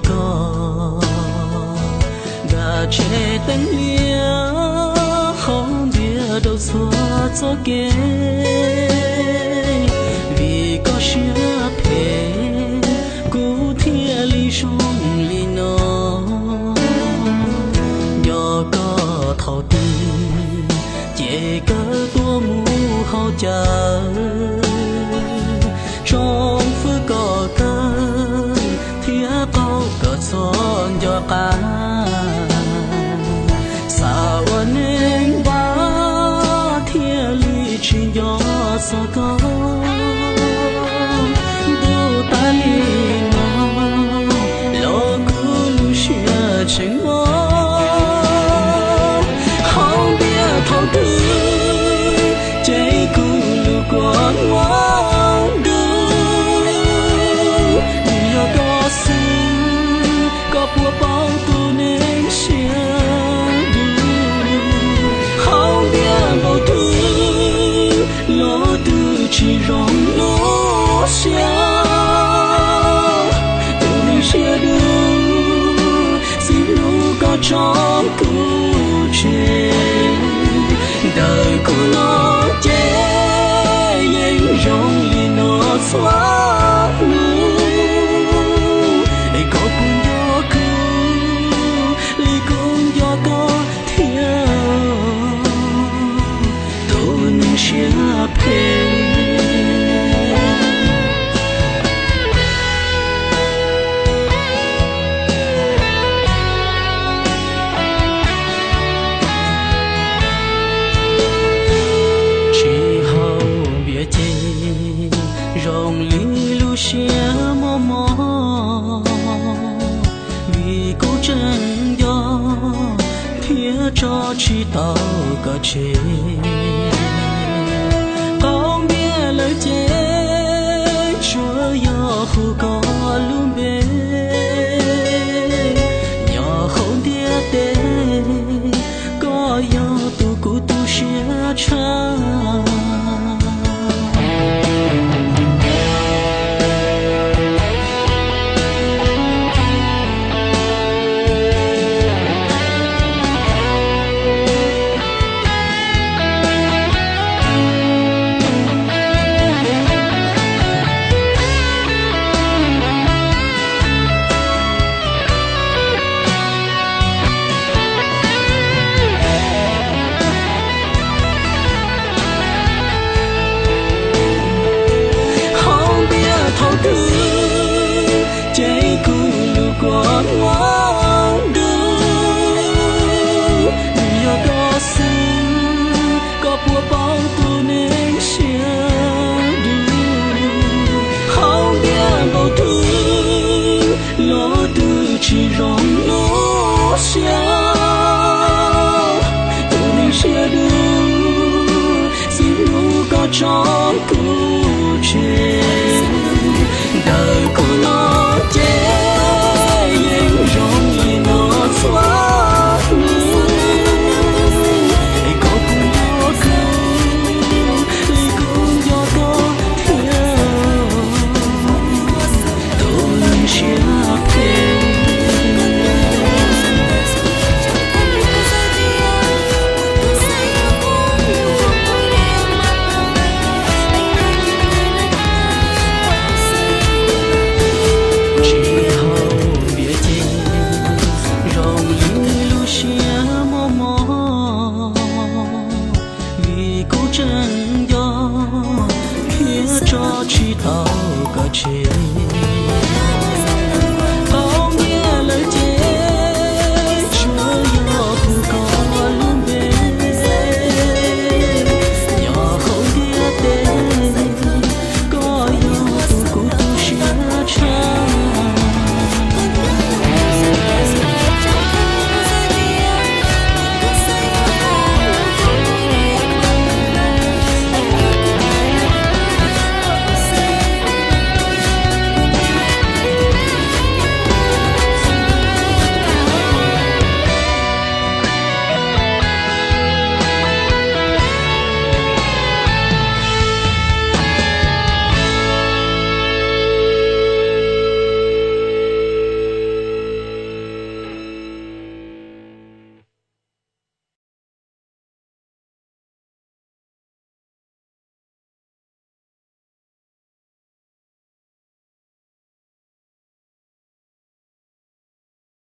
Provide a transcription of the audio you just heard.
koj, nram tsev teeb liab, qhov ntiag rau txhua txoj kev. Vim koj siab phem, kuv thiaj li zoo li no. Nco koj thaum twg, ces kawg tuaj mus haus cawv, tsoom fwv koj kawg, thiab qaug koj txhua nco qab. Xav ua neeg npab, thiaj li tsis nco txog koj. Ntuj tas li no, los kuv lub siab tseem mob. Haus npias thaum twg, ces kuv lub kua muag dub. Vim yog koj xwb, koj puas paub tus neeg siab dub. Haus npias npaum twg, los twb tsis zoo lub siab. Tus neeg siab dub, txij hnub koj tso kuv tseg, ntawm kuv no ces yeej zoo li no txhua hnub. Es koj puas nco kuv li kuv nco koj thiab, tus neeg siab phem? Tsis haus npias ces zoo li lub siab mob mob, vim kuv tseem nco thiab tso tsis tau koj tseg. Qaug npias lawm ces tsuas yog hu koj lub npe, nyob hauv ntiaj teb, koj yog tus kuv tu siab tshaj. Haus npias thaum twg, ces kuv lub kua muag dub. Vim yog koj xwb, koj puas paub tus neeg siab dub. Haus npias npaum twg, los twb tsis zoo lub siab. Tus neeg siab dub, txij hnub koj tso kuv tseg,